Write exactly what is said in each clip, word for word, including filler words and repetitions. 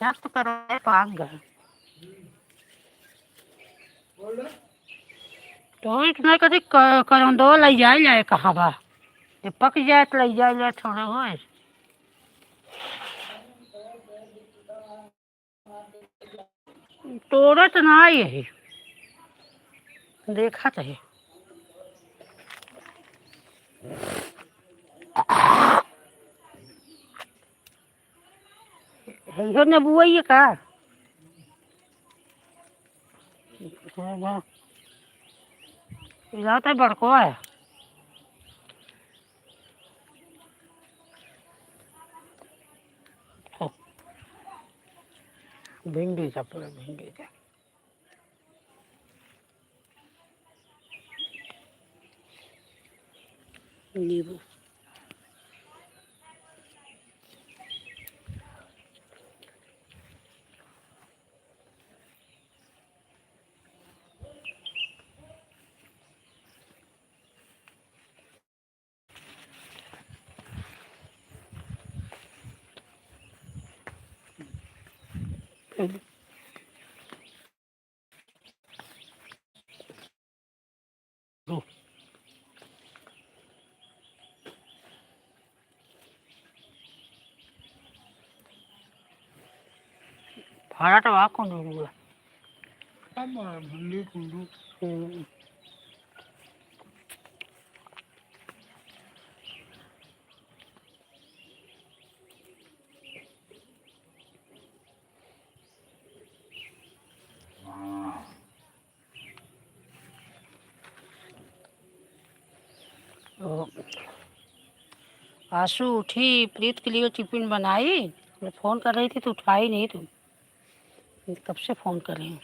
जास्त करवाए पान गए। तो इतना कथी क-, करंदो लई जाए, जाए कहाँ बा? जब पक जाए तो लई जाए, जाए थोड़े होए। तोड़त ना यही, देखत है। इहो नेबुआ ये का? हाँ, हाँ। इलाता बड़को है। भिंडी का पूरा, भिंडी का। नींबू। फरा तो बा कुंदरू बा। अब भिंडी कुंदरू। हम्म। तो आशु उठी, प्रीत के लिए टिफिन बनाई। मैं फोन कर रही थी तो उठाई नहीं तू। कब से फोन कर रही हूँ।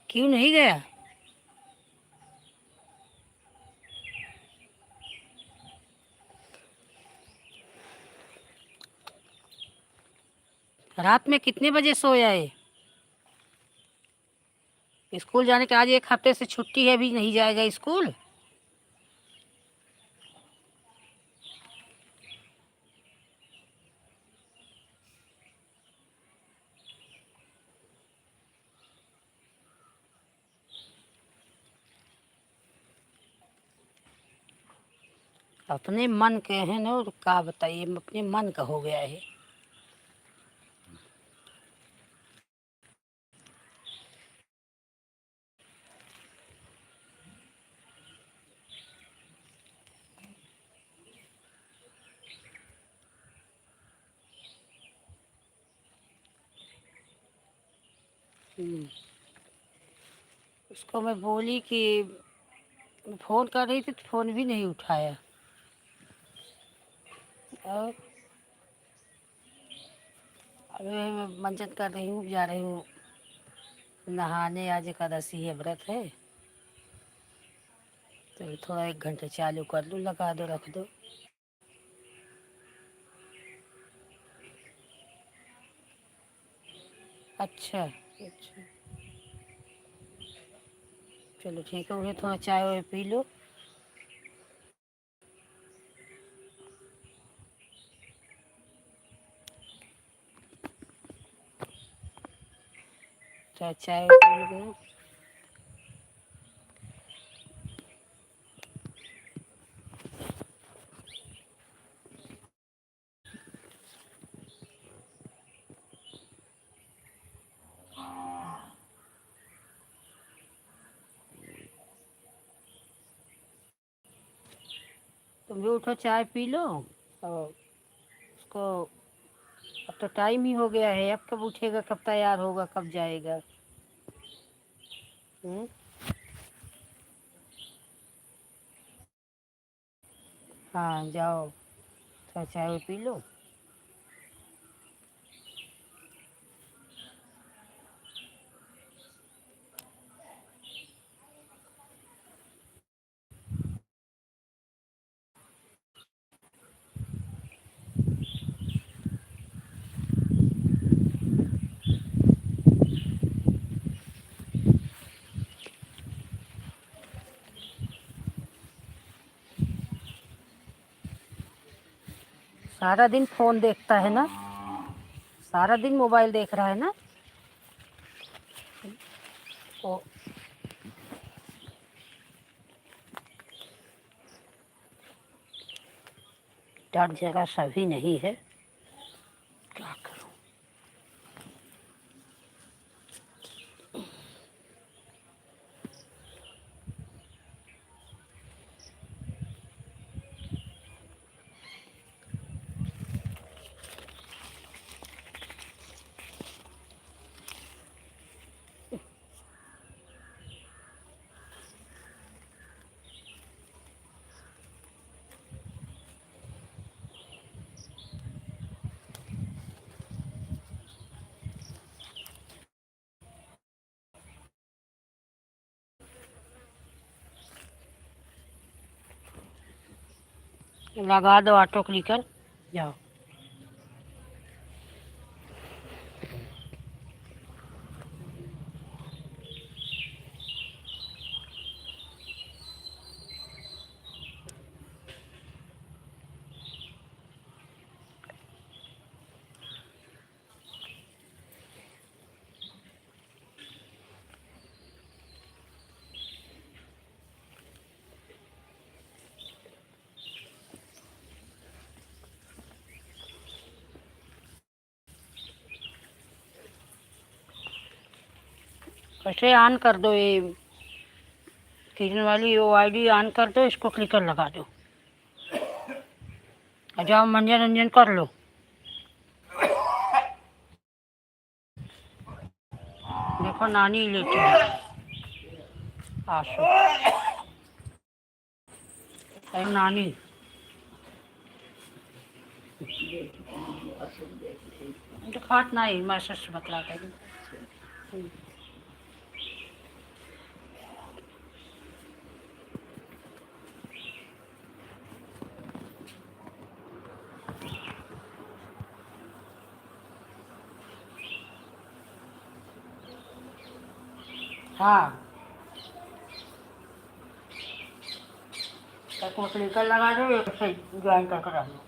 क्यों नहीं गया? रात में कितने बजे सोया है? स्कूल जाने के, आज एक हफ्ते से छुट्टी है, अभी नहीं जाएगा स्कूल। अपने मन के है न, और का बताइए, अपने मन का हो गया है। हम्म। उसको मैं बोली कि फोन कर रही थी तो फोन भी नहीं उठाया। और अभी मैं मंजन कर रही हूँ, जा रही हूँ नहाने, आज एकादशी है, व्रत है, तो थोड़ा एक घंटा चालू कर लूँ, लगा दो, रख दो। अच्छा, अच्छा, चलो ठीक है, उन्हें थोड़ा चाय वाय पी लो। चाय, चाय पी लो। तुम भी उठो, चाय पी लो और उसको, अब तो टाइम ही हो गया है, अब कब उठेगा, कब तैयार होगा, कब जाएगा? हम्म? हाँ, जाओ, थोड़ा चाय पी लो। सारा दिन फोन देखता है ना, सारा दिन मोबाइल देख रहा है ना। ओ, डर जरा सा भी नहीं है, क्या करूं? लगा दो ऑटो क्लिकर, जाओ। कैसे ऑन कर दो ये किचन वाली, वो आईडी ऑन कर दो, इसको क्लिकर लगा दो। आ जाओ, मनोरंजन कर लो। देखो, नानी लेटी है। आसो। अरे नानी। तो खात नहीं, मैसेज बतला कर। हाँ। एक मछली का लगा दो, एक से ज्वाइन करके रख लो।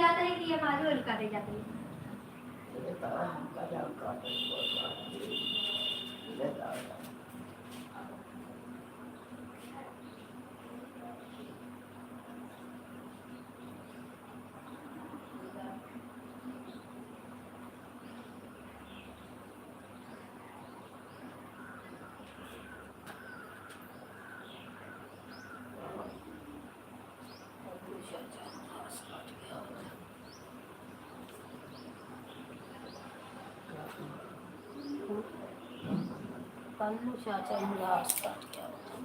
जाता है कि ये मालूम है, उनका दे जाते हैं। ये तो हमका जानकारी है, बहुत बात है। ये तो कल्लू चाचा घास काट के आवत हैं।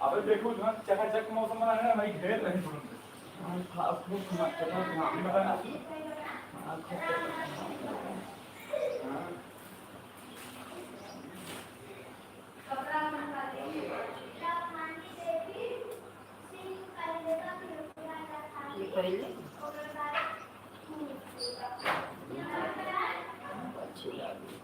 अबे देखो, जहाँ चकाचक मौसम बना है ना भाई, घेर रहे हैं तुरंत। हाँ, खा, भूख मत करो, हाँ। हाँ, खा, हाँ। ये पहले। अच्छी लगी।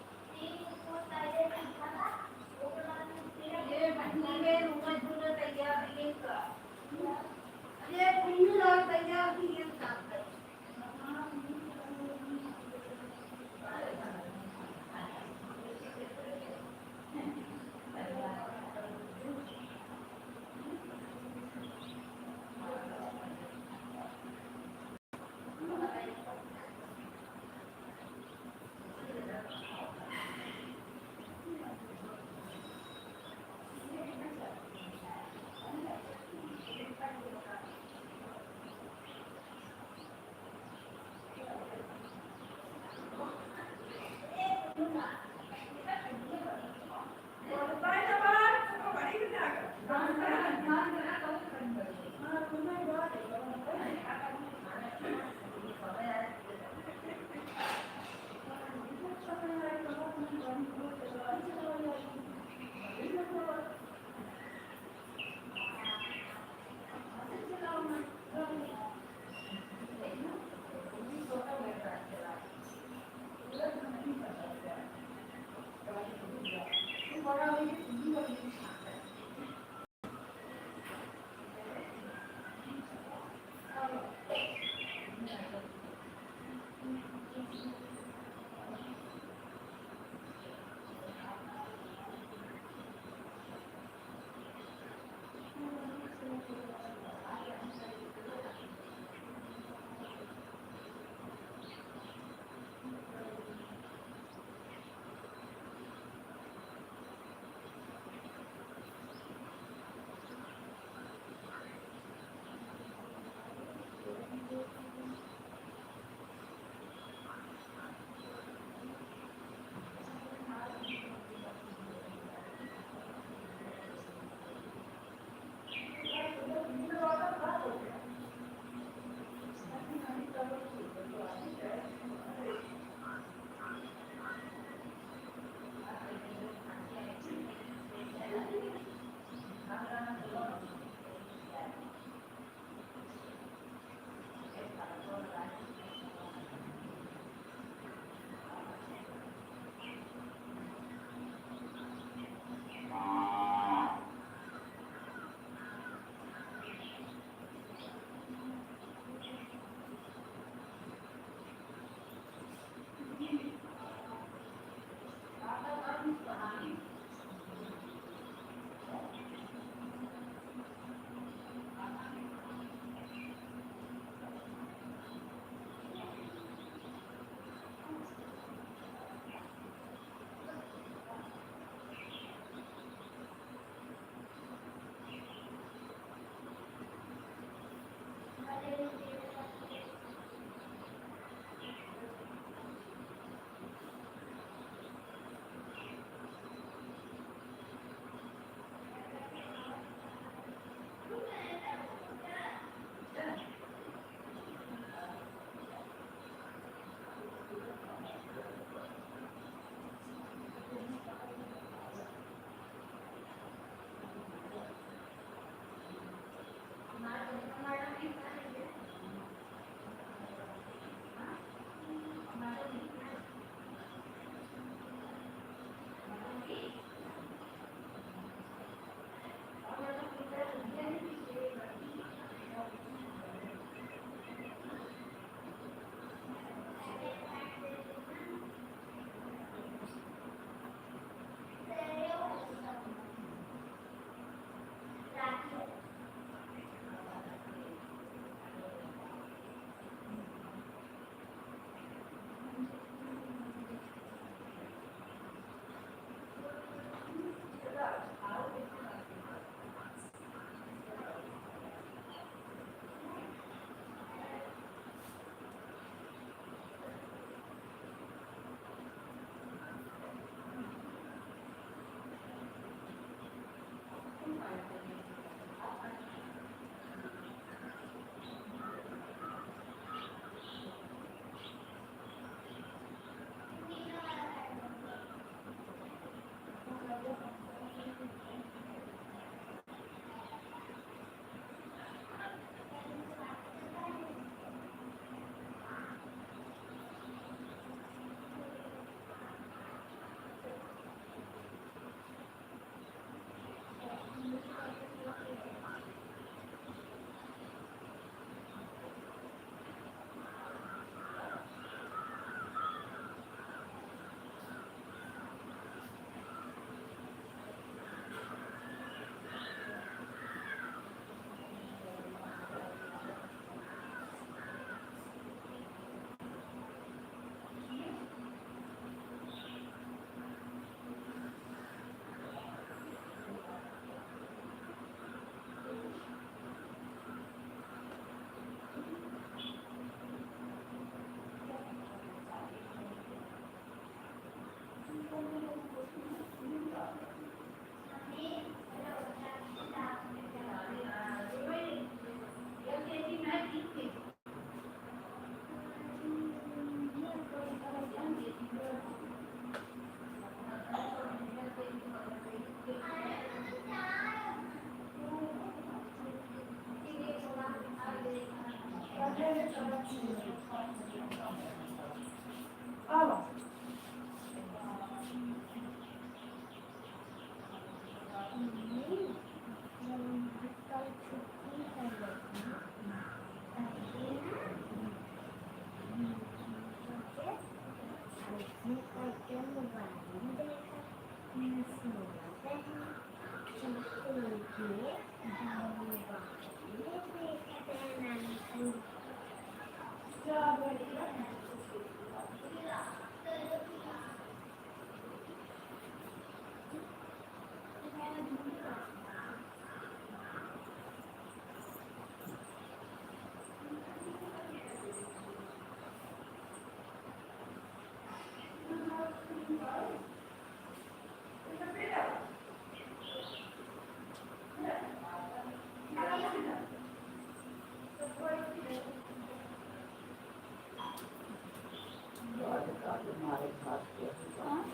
हाँ?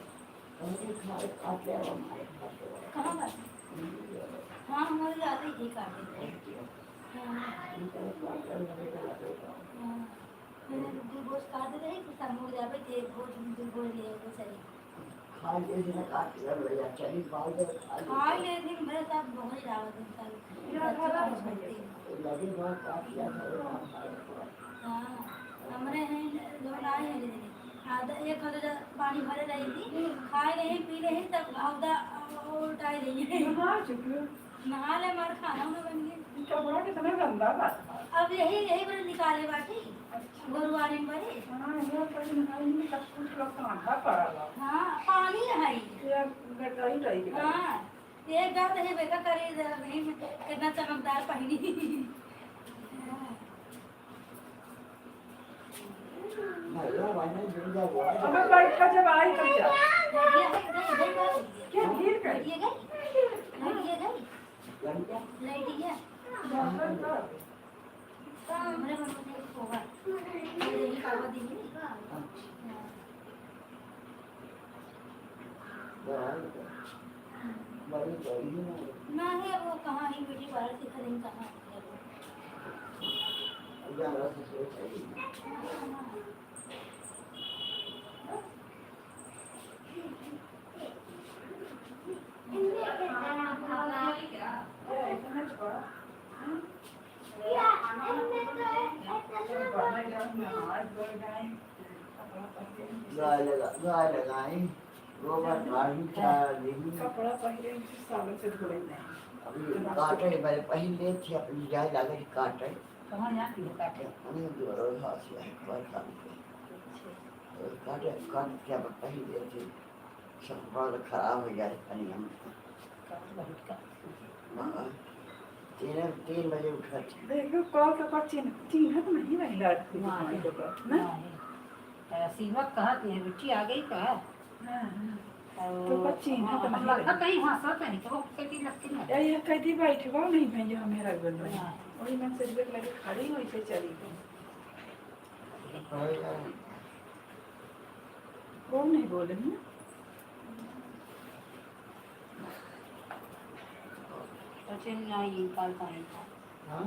कहाँ बात? हाँ, हमारे जाते ही काट देते हैं। हाँ। हाँ। मैंने दो गोश्त काट दे रही, कुछ मुड़ जावे, तो एक गोश्त, दो गोश्त ले आवे, सही। खाई ले दिन भर तब बहुत ही रावत दिन तक। हाँ, हमरे हैं, जो ना है, आधा एक हजार पानी भरे रही थी, खाए नहीं, पी नहीं, तब आधा उल्टाए रही है। नहा ले, हमार खाना उना बन गया। कपड़ा कितना गंदा बा। अब यही, यही बड़े निकाले बाटी। अच्छा। गुरुवारी में बड़े। हाँ, ये बड़े निकाले में सब कुछ लोग कांधा पड़ा बा। हाँ, पानी है। ये गटराई टाइप का। हाँ, ये गाँव तो है, बेटा करे, नहीं, कितना चमकदार पहनी। अबे बैठा, जब आई तब जा। क्या भीड़ कर? ना है, वो कहाँ ही बेटी बाहर से खरीद कहाँ है वो। गाय लगा, गाय लगाई, गोबर झाड़ू, झाड़ देही। कपड़ा पहिरे, इनके साबुन से धोए नहीं। अभी काटे, पहले पहन ले थी, अपनी जाए लागे कि काटे। कहाँ जाती है काटे? अरे, जो रोज हाथ से है, कोई काम नहीं। अच्छा। तो काटे, काट के अब पहन ले थी। सब बहुत खराब हो जाए, पानी हम। हाँ, तीन, तीन बजे उठत। देखो, कॉल के ऊपर चिन्ह, चिन्ह तो नहीं रही लड़की के नहीं, पानी के ऊपर, ना? नहीं। अ, सीमा कहा थी, रुचि आ गई का? हाँ, हाँ। और तो ओकर चिन्ह तो हम नहीं लगा रही। कहीं हंसत नहीं, तो वो कहती लगती नहीं। या, या कहती बैठबो नहीं भैया, हमें रख दो। हाँ। वही मन से देख लगे खड़ी हुई से चली गई। कौन नहीं बोले हैं? सचिन नहीं, काल का नहीं था। हाँ?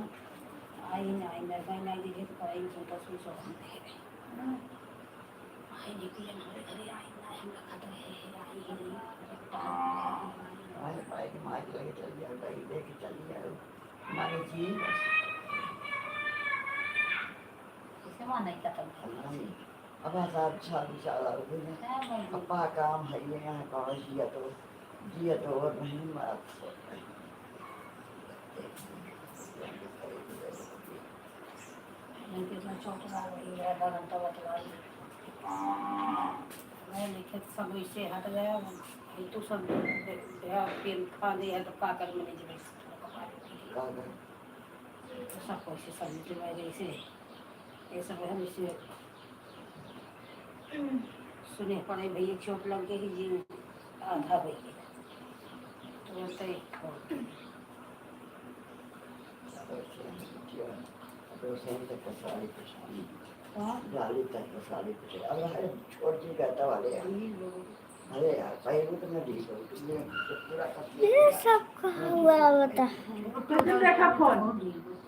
आई नहीं, मैं कहीं नहीं दिखे तो कहीं छोटा सा शौक नहीं है। हाँ। आई नहीं, पीएम हमारे घरे आई नहीं, हम रखा तो है, आई ही नहीं। आई, आई, माइक लगे चल गया, बैग लेके चल गया। हमारे जी। इसे माना ही खत्म कर। नहीं। अब ऐसा अच्छा विचार आ गया। हाँ, मैं भी। अपा काम है ये यहाँ, कौन जिया तो, जिया तो और नहीं, मरत तो नहीं। मैं कितना चौंक रहा हूँ, ये आधा घंटा बतला ली। मैं लिखे तो सब इससे हट गया, ये तो सब दे-, दे-, पेन खा दे है तो का कर management। का कर? तो सब कैसे समझ में जैसे, ये सब हम इसे सुने पड़े, भैया चोट लग गई, जी आधा हो गया। तुरंत ही फोन। हाँ? गाली तक तो सारी कुछ। अब है, छोड़ के कहता वाले हैं। अरे यार, पहले तो मैं ठीक हूँ, तुमने पूरा कर दिया। ये सब कहाँ हुआ बता? तुम देखा फोन।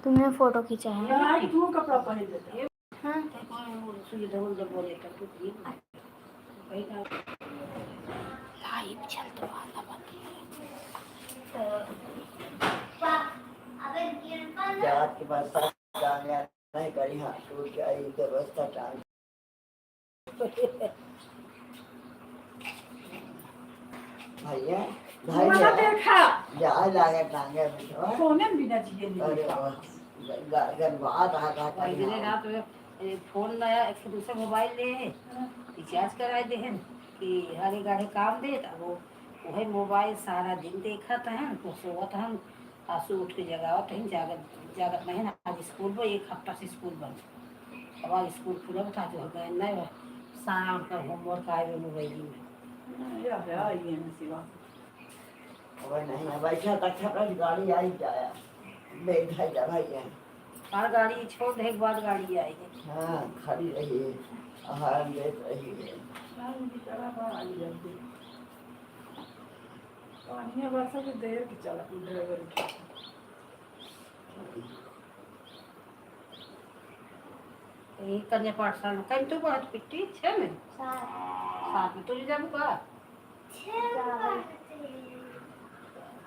तुम्हें फोटो खींचा है। यार, तू कपड़ा पहन लेता। हाँ। तो कौन सुई धोल दे बोले तो तू ठीक है। भाई ना। लाइव चल तो आना बंद। तो जात के बाद साथ जाने नहीं करी, हाँ, टूट गया, ये व्यवस्था टांग। भैया, मुआ भैया, देखा। जा लागे टांगे बिठवा। सोने में बिना जिए नहीं अरे देखा। वाह, ग-, ग-, गरबा रहा था भाई, कहीं दिन हम। रात में, ए, फोन नया, एक ठो दूसरा मोबाइल ले हैं, हाँ। रिचार्ज कराए दे हैं कि हर एक गाड़ी काम दे, तो वो, वही मोबाइल सारा दिन देखत हैं, तो सोवत हैं, आंसू उठ के जगावत हैं, जागत, जागत नहीं ना, आज स्कूल बा, एक हफ्ता से स्कूल बंद। अब आज स्कूल खुलल था, जो गए नहीं बा, सारा उनका होमवर्क आए हुए मोबाइल में। हाँ, या, या, ये नसीबा। अब नहीं, अब ऐसा तक छपरा से गाड़ी आई जाया, बैठा जा भैया। हर गाड़ी छोड़ दे, एक बाद गाड़ी आई है। हाँ, खड़ी रही है, हॉर्न देत रही है। हाँ, बेचारा बा, आई जल्दी। पानिया बरसा के देर के चला, ड्राइवर उठा। ई कन्या पाठशाला में कहीं तू बहुत पिट्टी, छह में? सात। सात में तू जाबू का? छह में पढ़ते हैं।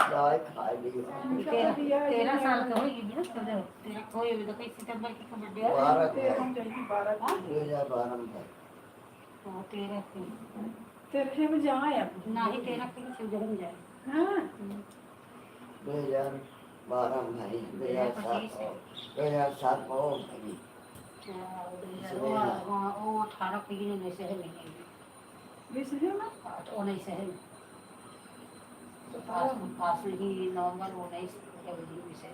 जाए खाए भी। सात में ते-, पढ़ते हैं। तेरह साल के होई गई ना, चलो, तेरह कोई अभी तो कई सितंबर की तो बर्थडे है। बारह को है। हम जाएंगे बारह को। हाँ? दो हज़ार बारह में है। हाँ, तेरह के। तेरह में जाए अब। नाही, तेरह के चौदह में जाए। हाँ। हम्म। दो हज़ार बारह में भाई, दो हज़ार सात में, दो हज़ार सात में वो भाई। हाँ, दो हज़ार, इसमें वो, हाँ। हाँ, वो अठारह के ही उन्नीस है महीने में। बीस है ना? हाँ, तो उन्नीस है। तो पास, पास में ही नवंबर उन्नीस के दिन बीस है।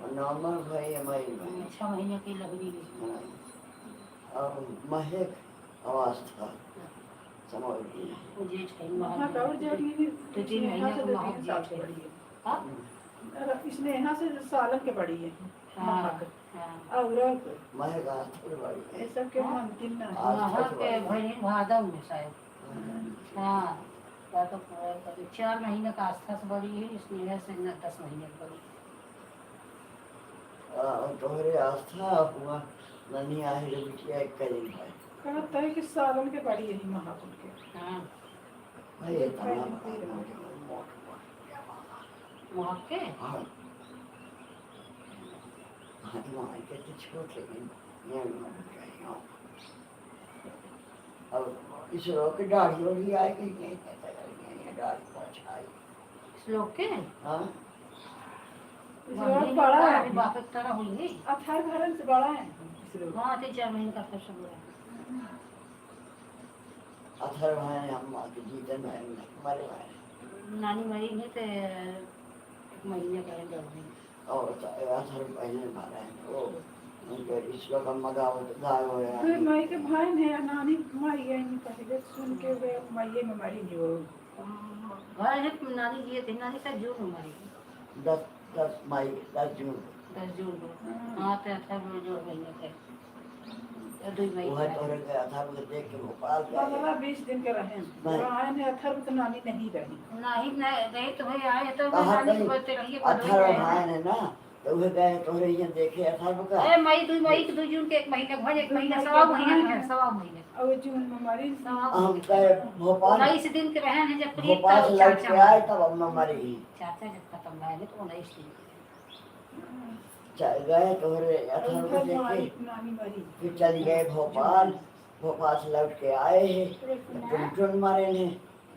और नवंबर भाई हमारी भाई। छह महीने की लगनी है। हाँ। और महक अवस्था। समझ गई। वो जेठ है, महक और जेठ नहीं, दो तीन महीने का महक जेठ है। हाँ? स्नेहा से सालन के बड़ी है। हाँ, महक। हाँ। और महक आज थोड़ी बड़ी है। ये सब के हाँ। अंतिम ना है। आज महक थोड़ी के बड़ी है। भरी भादव में शायद। हाँ। हाँ, का तो पूरा कर, चार महीने का आस्था से बड़ी है, स्नेहा से न दस महीने की बड़ी है। आ, तोहरे आस्था हुआ, ननी आही रे बिटिया एक करीब है। कहत है कि सालन के बड़ी यही महाकुल के। हाँ। भाई, इतना पहले बड़ा कोई ना, मोट, मोट, मोट, क्या बात है। वहाँ के? हाँ। हाँ, तो वहाँ के तो छोट है, ये, ये, ये, अब इस लोग के दाढ़ी वाढ़ी आए कि नहीं, कहता है, नहीं, ये दाढ़ी बहुत आई। इस लोग के? हाँ। इस लोग बड़ा है। अभी बाप एक तरह हुई है। अठारह भरन से बड़ा है इस लोग। हाँ, तीन चार महीने का सबसे बड़ा है। अठारह भाई हम जीतन भाई मरे भाई। नानी मरी नहीं तो एक महीने का है, दस दिन। और तो अठारह महीने मारा है। वो उनके ईश्वर का मगा हो, गाय हो रहा है। फिर माई के भाई ने नानी माई गई नहीं पहले, सुन के वे माई में मरी नहीं वो। हम, भाई है, नानी जी थी, नानी शायद जून में मरी। दस, दस मई, दस जून। दस जून को। हाँ। हाँ, तो अठारह में जो महीने थे। तो दो मई वो है को। तोहरे के अठारह को देख के भोपाल गए। पन्द्रह बीस दिन के रहे। नहीं। वहाँ आए ने अठारह में तो नानी नहीं रही। नहीं, नहीं, नहीं तो भाई आए तो कहाँ नानी कहीं? को बोलते रहिए, पता अठारह नहीं। भाई ने ना, तो वह गए तोहरे यहाँ देखे अठारह का। ए, मई, दो मई के, दो जून के एक महीना, भर एक महीना, मई के सवा महीना, सवा महीना। और जून में मरी। सवा हम महीना। कहे भोपाल, उन्नीस दिन के रहे हैं जब प्रीत भोपाल से लौट चाचा के आए तब अम्मा मरी। चाचा जब खत्म भए तो उन्नीस दिन के। चल गए तोहरे अठारह उनका को देखे। नानी, नानी मरी। फिर चल गए भोपाल, भोपाल से लौट के आए हैं, तो टुनटुन मारे ने,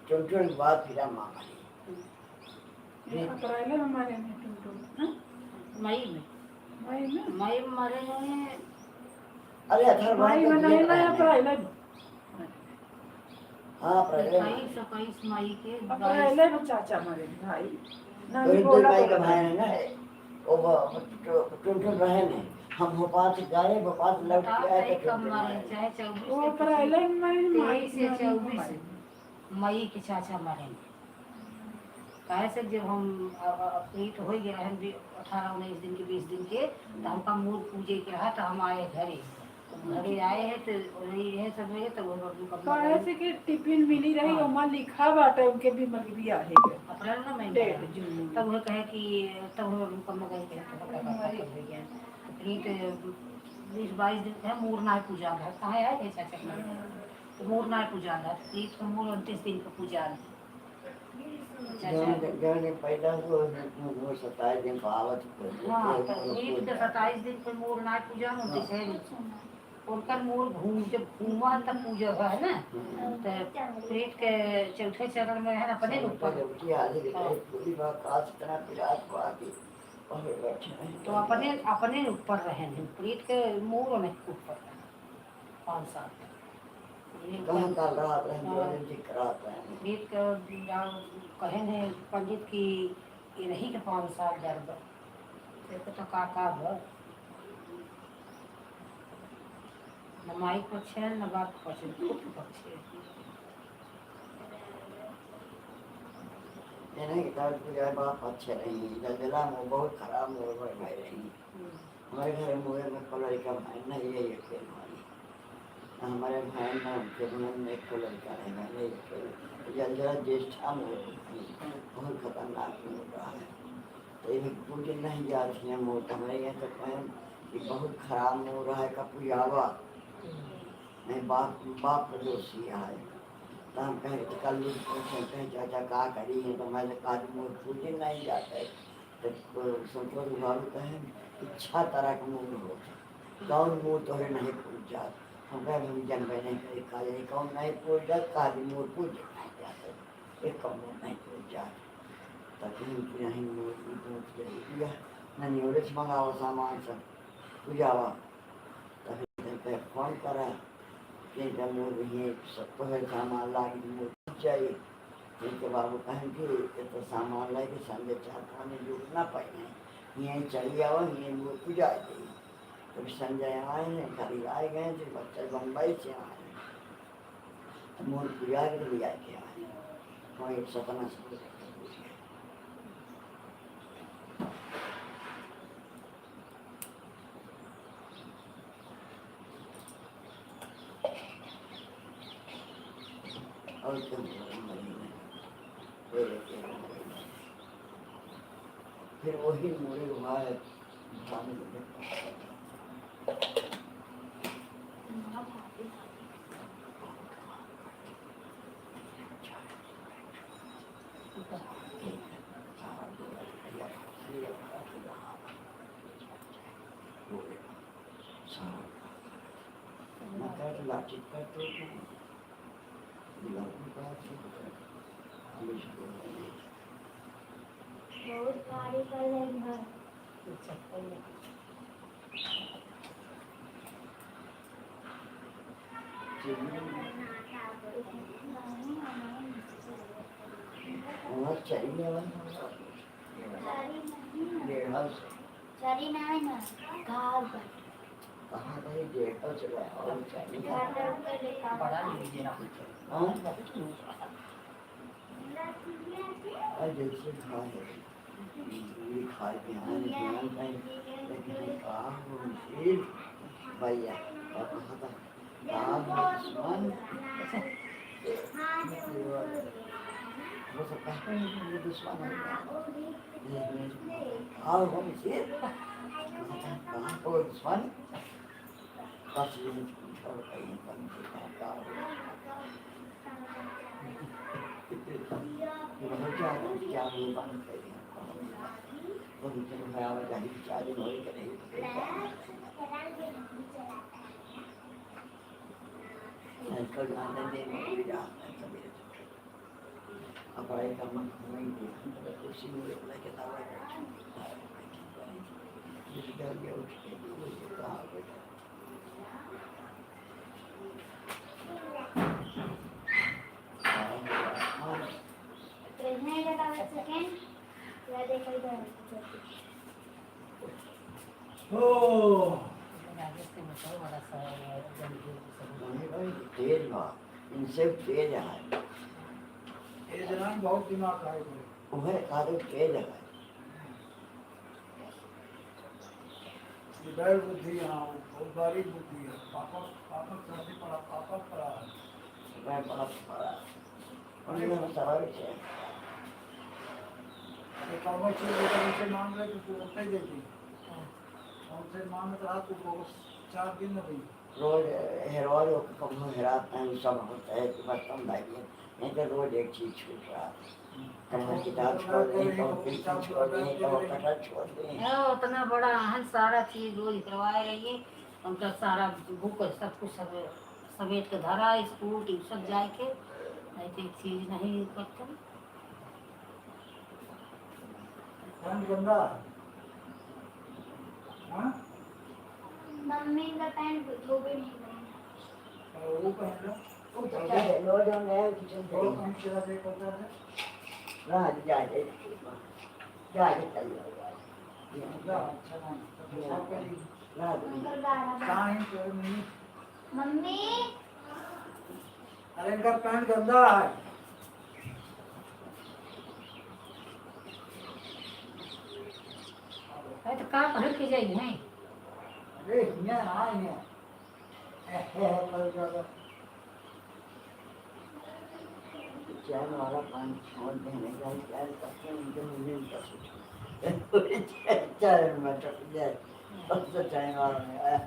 टुनटुन के बाद फिर अम्मा मरी। ये अप्रैल में मरे ने टुनटुन, हाँ? मई में। मई में? मई में मरे ने। अरे, अठारह मई में नहीं, अप्रैल में। हाँ, अप्रैल में। इक्कीस, इक्कीस मई के अप्रैल में चाचा मरे भाई। नानी वही दो बोला मई का तो भाई है ना, वो ब-, टु-, टुनटुन रहे ने। हम भोपाल से गए, भोपाल से लौट के आए तो टुनटुन मरे। चाहे चौबीस वो अप्रैल में मरे, तेईस या चौबीस मई के चाचा मरे। काहे से जब हम, अ, अ, प्रीत हो गया है, बी-, अठारह उन्नीस दिन के, बीस दिन के, तो हमका मूर पूजे के रहा, तो हम आए घरे। घरे आए हैं तो वही है सब में, तो वो अपने कमरा काहे में से कि टिफिन मिली रही, हाँ। ओमा लिखा बाटे उनके भी मलबी आहे के। अप्रैल ना महीना डेट है। जून में। तब वो कहे कि तब वो अपने कमरा गए थे, तो पता पता कर हो गया। तो प्रीत बीस बाईस दिन है, मूर ना पूजा घर कहाँ है, ऐसा चक्कर। तो मूर ना पूजा घर, प्रीत का मूर उनतीस दिन का पूजा घर। अच्छा, जौन, अच्छा। जौन दिन पैदा हुआ, वो, वो सत्ताईस दिन पावत हुआ। हाँ, तो प्रीत के सत्ताईस दिन पे मूर ना पूजा, उनतीस है। उनकर मूर घूम, जब घूमा तब पूजा हुआ है ना। हम्म। तो प्रीत के चौथे चरण में है ना, अपने ऊपर। जबकि आदि के हाँ। पूरी बात आज इतना विराट को आदि और बैठे हैं। तो अपने, अपने ऊपर रहे हैं, प्रीत के मूर उनके ऊपर रहे। पाँच साल। ये कहाँ काल रात रहे, हाँ। दो दिन जिक्र आता है। प्रीत के कहे हैं पंडित की ये नहीं के पाँच साल डर बा। देखो तो का का बा। न माई पक्ष है, न बाप पक्ष है, खुद पक्ष है। ये नहीं कि तब पूजा बाप पक्ष रही, जलजला में बहुत खराब मोर भर भाई रही। हम्म। हमारे घर में मुझे में को लड़का भाई नहीं है, ये खेल भाई। हमारे भाई ना उनके मन में को लड़का है, भाई नहीं खेल। जलजला ज्येष्ठा में बहुत खतरनाक मोर रहा है। तो ये पूजन नहीं जाती है मोर, तो हमारे यहाँ तो कहें कि बहुत खराब मोर रहा है, का पुजावा। नहीं, बाप, बाप का दोषी है। तो हम कहें कि कल दिन पूछे, कहें, "चाचा, का करी है?" तो मैं कहा, "मोर पूजन नहीं जाते।" तो संतोष बाबू कहें, "इच्छा तरह का मोर हो, कौन मोर तोहरे नहीं पूज जात?" हम कहें, "हम जनबे नहीं करी, का जानी कौन नहीं पूज जात, का दिन मोर पूज नहीं जाते, एक कौन मोर नहीं पूज जात।" तब हम कि नहीं, मोर की पूज के दिया, नहीं, ओरे से मंगाओ सामान सब, पूजावा। तब इनके फोन करा, कि इनका मोर ही सब तो है, सामान लागी, मोर चाहिए। इनके बाबू कहें कि ये तो सामान लागे, संजय चार पानी जुट ना पाए हैं। यहीं चली आओ, यहीं मोर पूजा दे। तब संजय आए हैं, गाड़ी आए गए, फिर बच्चे बम्बई से आए हैं। तो मोर पूजा के लिए आके आए हैं। वहीं सतना से पूजा करके पूछ गए। और क्या बोला? फिर वही मुड़े हुआ है। बहुत भारी पड़े हैं। चरी ना है ना, घास बा। कहाँ रही? डेढ़ सौ चला है, और चरी। बड़ा लीजिए ना। हाँ? अरे जैसे खाए, ये खाए के यहाँ ध्यान कहीं, लेकिन हम कहा, वो मुश्किल, भैया, और कहा था, कहा, वो दुश्मन, वो सब कहते हैं कि ये दुश्मन है, ये, ये, कहा, वो मुश्किल, कहा, वो दुश्मन, बस ये पूछा बताइए, कौन से कहाँ का हो? ये बहुत ज्यादा क्या वो बात है? वो भी चलो, मैं आवाजाही चालू हो ही नहीं। साइकिल ना दे दे, मैं भी जाता है सवेरे। अब आए का मन नहीं दिया, हम तो कुर्सी में लेके दवा बैठे, दवा बैठे, जिस घर में उठ के दो बजे कहाँ बैठा। ओ। तेज बा, इनसे तेज है। तेज ना, बहुत दिमाग है। उहे खातिर तेज है। बैल बुद्धि, हाँ, बहुत बारीक बुद्धि है। पापा, पापा साथे पड़ा, पापा पड़ा है। मैं बहुत पड़ा। उन्हीं में सवाल है। ये कौनो चीज अगर उनसे मांग रहे तो तू उतना ही देती। हाँ। उनसे मांगत रहा तो वो चार दिन न देती। रोज हेरवाई ओके कबहूँ हेरात नहीं, उ सब होता है कि बर्तन धइले, नहीं तो रोज एक चीज छूट रहा है। कबहूँ किताब छोड़ दें, कबहूँ पेंसिल छोड़ दें, कबहूँ कटर छोड़ दें। हाँ, उतना बड़ा आहन सारा चीज रोज हेरवाए रहिए, उनका सारा बुक सब कुछ सब समेट के धरा, स्कूल ट्यूशन जाए के, नहीं तो एक चीज नहीं करते। पैंट गंदा है। हाँ? मम्मी का पैंट धोबे नहीं गए। और वो पहन लो। वो तो क्या है, लो जो नया किचन वो पे। कौन सी तरह से करता है? रात जा दे, जा दे, चल जाओ, जा दे। जा, अच्छा काम, तो पेशाब करी। रात में। अंकल गाना बजा। कहाँ है तेरे मम्मी? मम्मी। अरे, इनका पैंट गंदा है। अरे, तो का पहन के जाई हैं? अरे, हियाँ आ, हियाँ। ए, ए, ए, कर, कर, कर। चैन वाला पानी छोड़ देने का, चैन करके उनके मुंह में कर दो। चैन में टप जाए। अब तो चैन वाला में आया।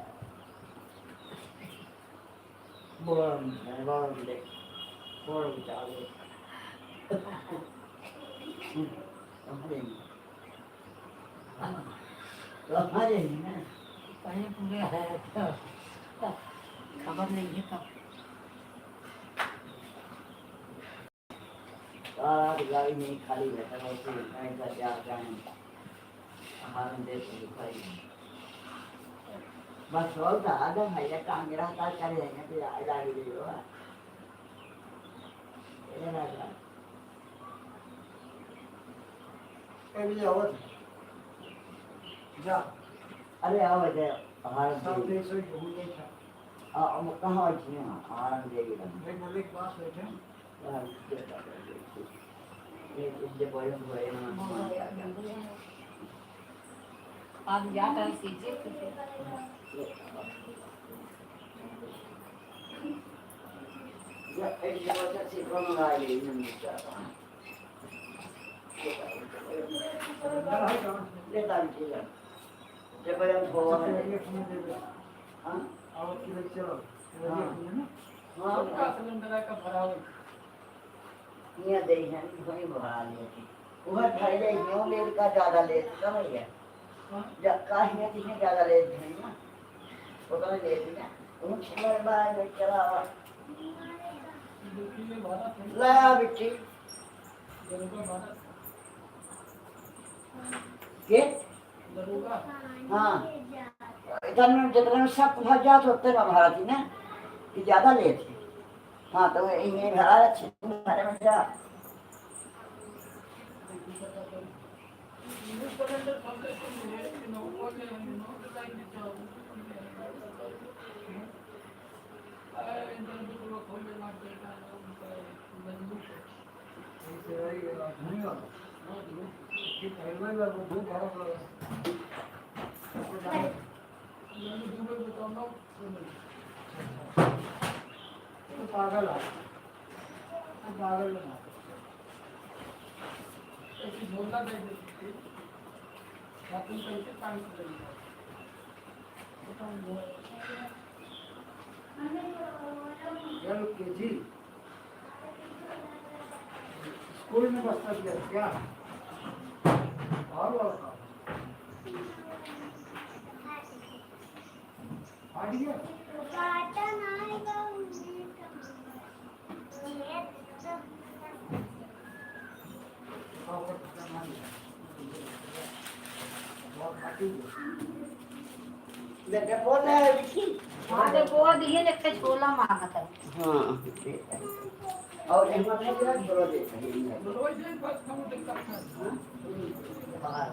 बोल, बोल दे, बोल, जाओ। हमारे नहीं। हमारे नहीं ना। कहीं पूरे है तो खबर नहीं है तब। आज गाड़ी नहीं खाली है, तो उसको कहीं का क्या जाने। आहार में देख के खाई। बस हो तो आधा भैया काम रहता करे हैं, तो आधा भी दे दो। ये ना जा। ए भैया, हो जा। अरे आओ, जा, आहार सब दे। देख सो घूम नहीं था। आ, हम कहाँ बैठे हैं? आहार दे रहे हैं। भाई, मलिक पास बैठे हैं। आप जाता है सीधे। हाँ? हाँ। सबका सिलेंडर का भरावे। हियाँ दे हैं, वहीं भरा लेते। उधर भर जाए, हियाँ लेट का ज्यादा लेट, समझ गया? हाँ। जा-, का हियाँ जिसमें ज्यादा लेट है ना, उतना लेट ना। उन छह बार में चला हुआ। दो किलो भरा था। लाया बिट्टी। दो किलो भरा था। के? हाँ। इतना में, जितना में सब भर जात होते ना भारत में, कि ज्यादा लेत है। हाँ, तो ये भरा है, छह भरे में जा। पागल है, पागल है। ऐसे झोला दे दे। एल के जी स्कूल में बस्ता दिया क्या? और वाला काम? फाट गया? बेटा बोल रहा है, देखी। हाँ, तो बोल दिए, लेके छोला मांगत है। हाँ, ठीक है। और एक बार नहीं दिया, छोला दे दे। हाँ? हाँ।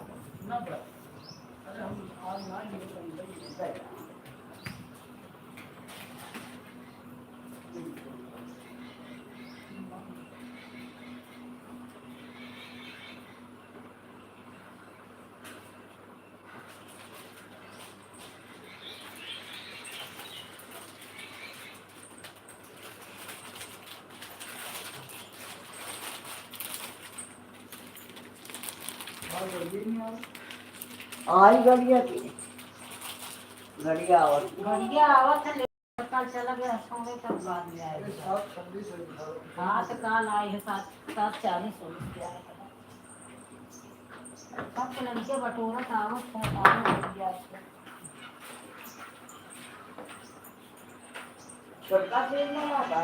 आई गड़िया की, गड़िया आवत। गड़िया आवत है, ले कल चला गया, सोने तक बाद में आएगा। हाँ, तो कल आए हैं, सात, सात चालीस हो गया है। सबके लड़के बटोरत आवत हैं, आवत हो गया है। छोटका चीज ना बा।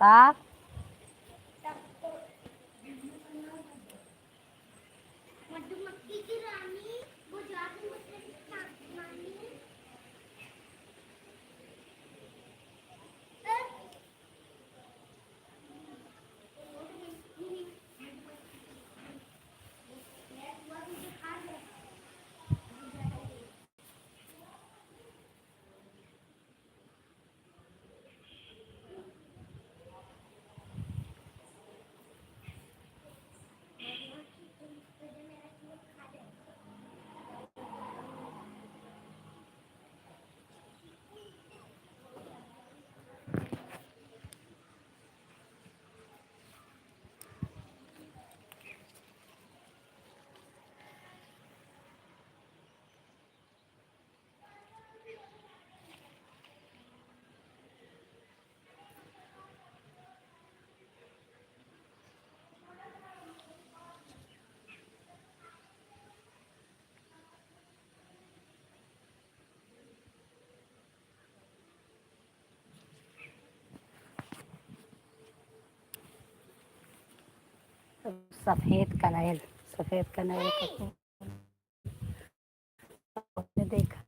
हाँ। सफेद कनैल, सफेद कनैल का फूल। आपने देखा,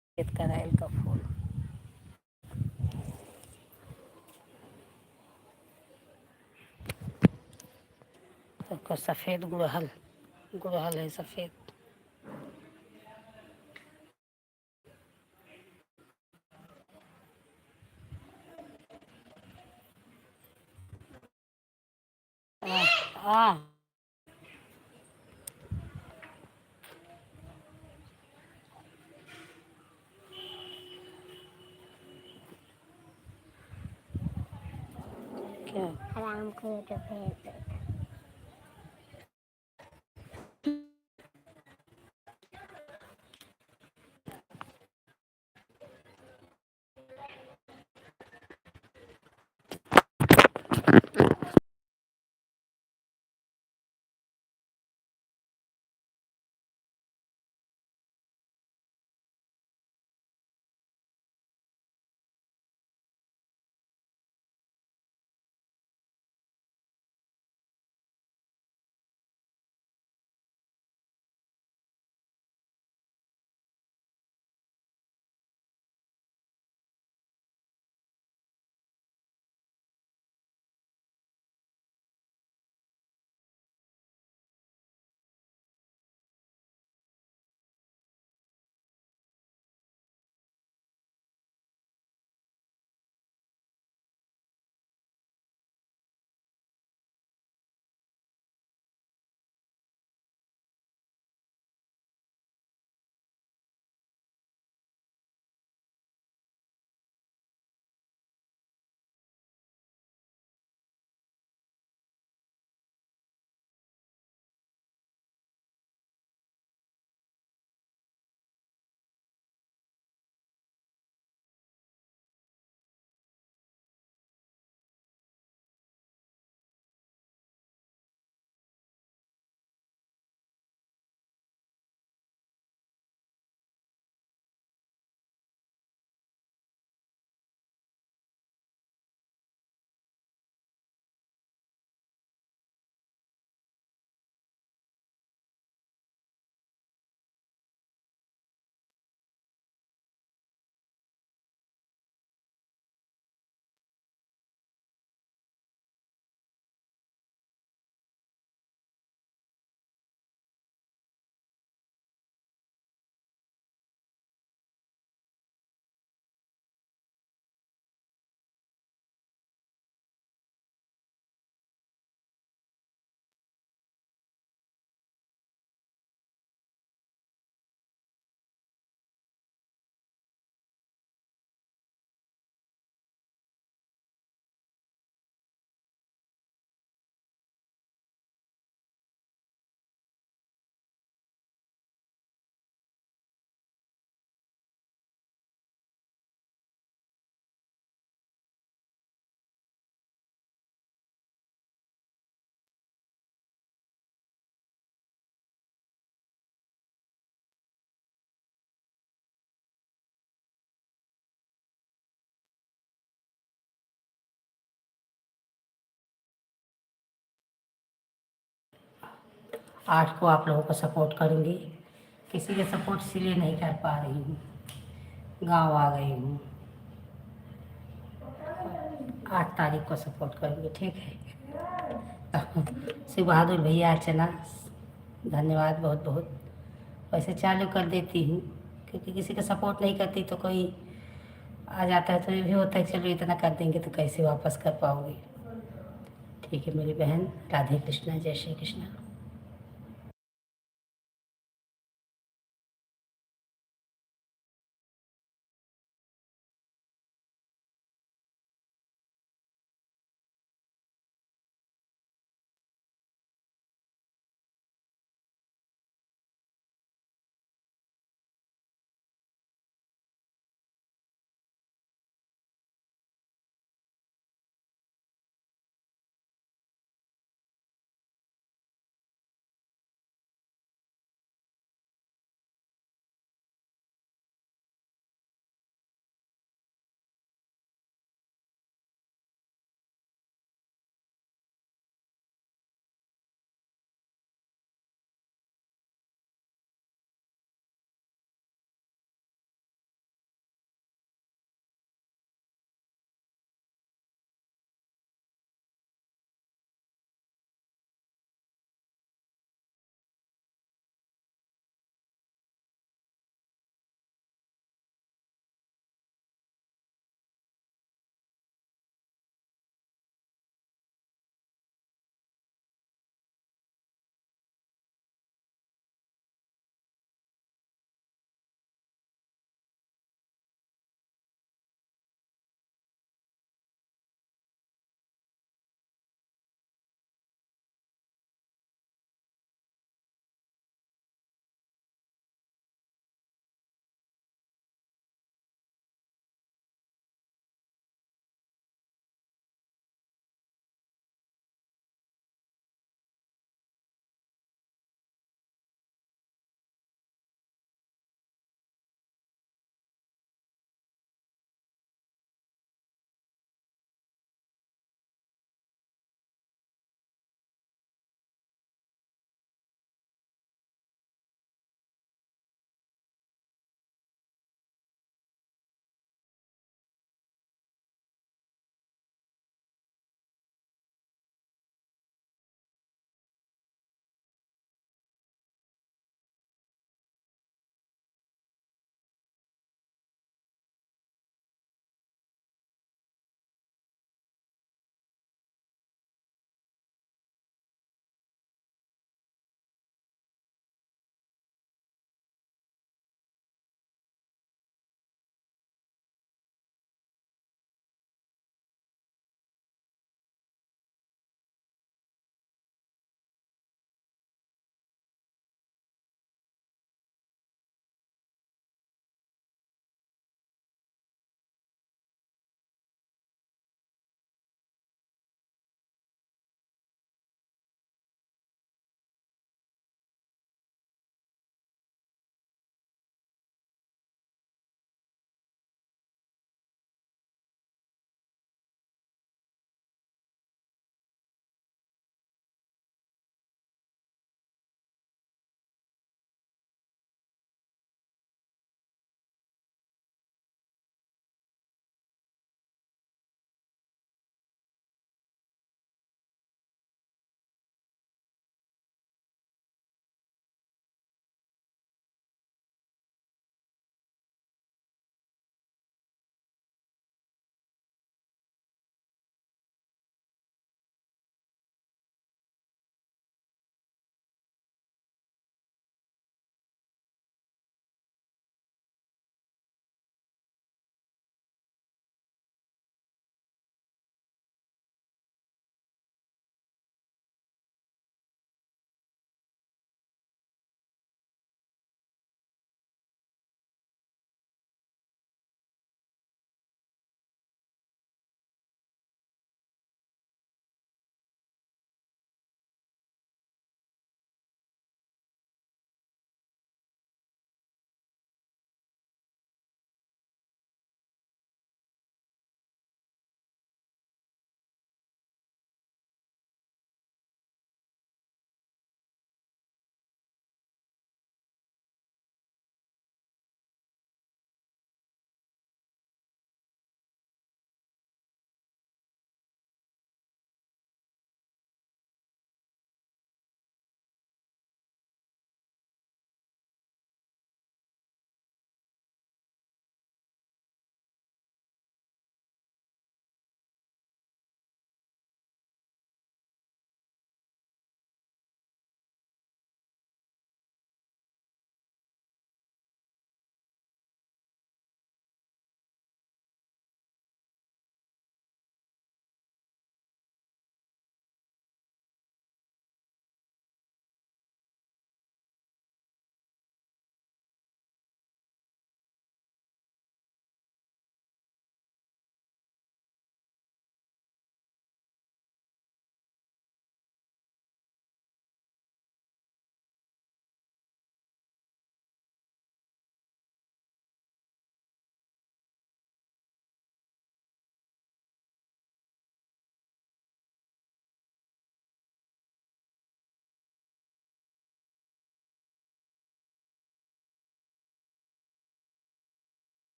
सफेद कनैल का फूल। तो को सफेद गुड़हल, गुड़हल है सफेद। आ, आ। क्या? राम को तो भेज दे। आठ को आप लोगों को सपोर्ट करूँगी। किसी के सपोर्ट इसीलिए नहीं कर पा रही हूँ, गाँव आ गई हूँ। आठ तारीख को सपोर्ट करूँगी, ठीक है? शिव बहादुर भैया अर्चना, धन्यवाद बहुत बहुत। वैसे चालू कर देती हूँ, क्योंकि किसी का सपोर्ट नहीं करती तो कोई आ जाता है, तो ये भी होता है, चलो इतना कर देंगे तो कैसे वापस कर पाओगे। ठीक है मेरी बहन, राधे कृष्णा, जय श्री कृष्णा।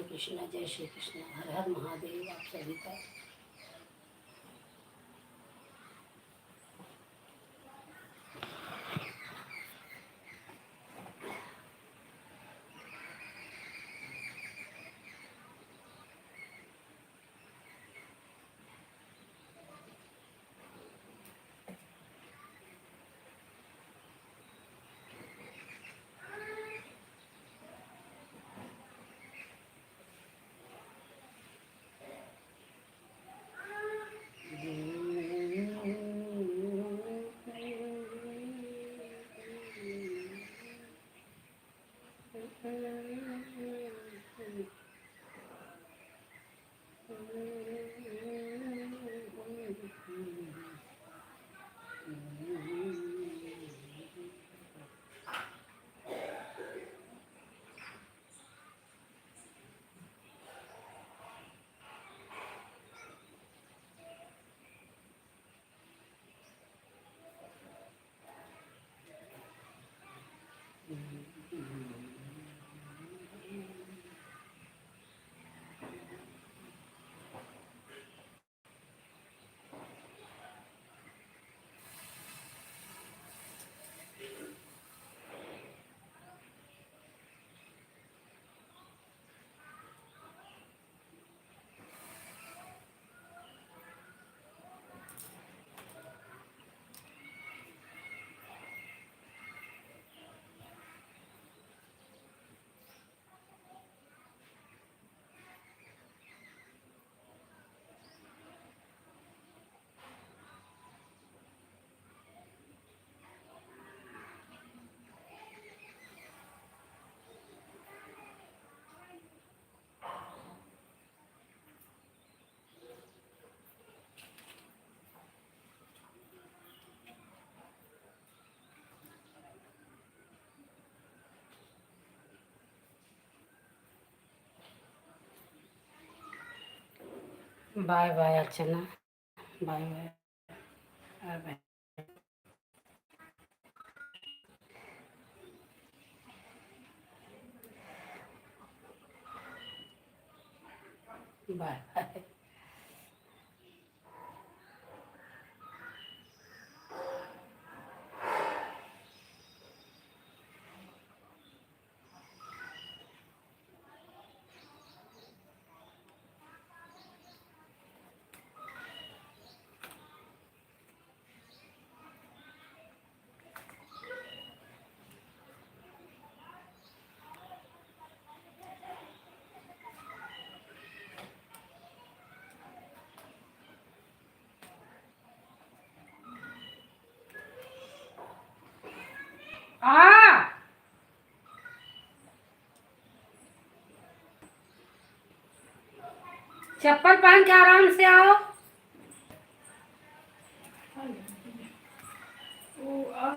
कृष्णा, जय श्री कृष्णा, हर हर महादेव। आप सभी का bye bye Archana, bye bye, bye bye. Bye bye. आ! चप्पल पहन के आराम से आओ। वो आ-,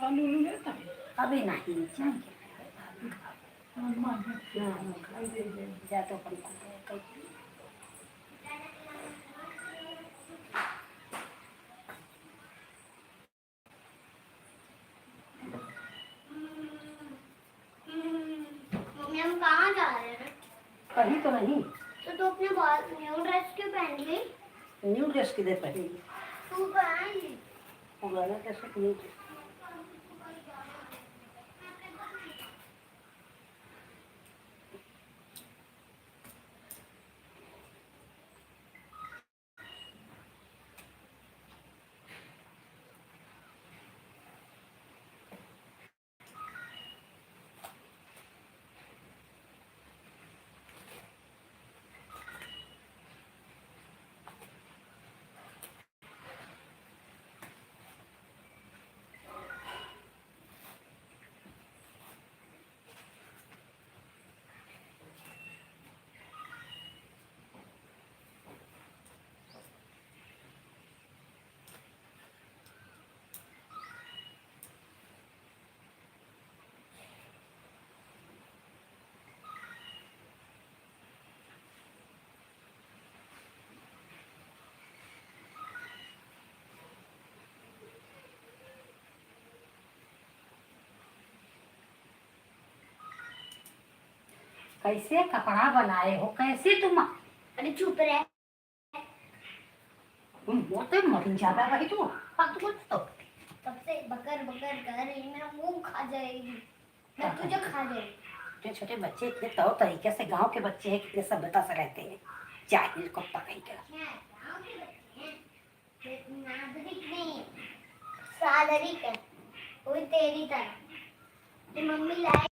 आलू उलू लेता है? अभी नहीं, जाएंगे। हाँ, हाँ, हाँ। हाँ, हाँ, खाई दे, दे। जा तो अपन को कल। मम्मी, हम कहाँ जा रहे हैं? कहीं तो नहीं। तो तू अपने बा-, न्यू ड्रेस क्यों पहन ली? न्यू ड्रेस किधर पहनेगी? तू पहन ली। पुराना ड्रेस है, न्यू ड्रेस। कैसे कपड़ा बनाए हो, कैसे तुम? अरे चुप रह। तुम बोलते मरी ज्यादा भाई, तू फालतू बोल तो। तब से बकर बकर कर रही, मेरा मुंह खा जाएगी, मैं तुझे खा जाऊंगी। छोटे छोटे बच्चे इतने तौर तरीके से, गांव के बच्चे हैं, कितने सभ्यता से रहते हैं, जाहिल कुत्ता कहीं का। गांव के बच्चे हैं, नागरिक नहीं है, सागरिक है, वो भी तेरी तरह। तो मम्मी लाई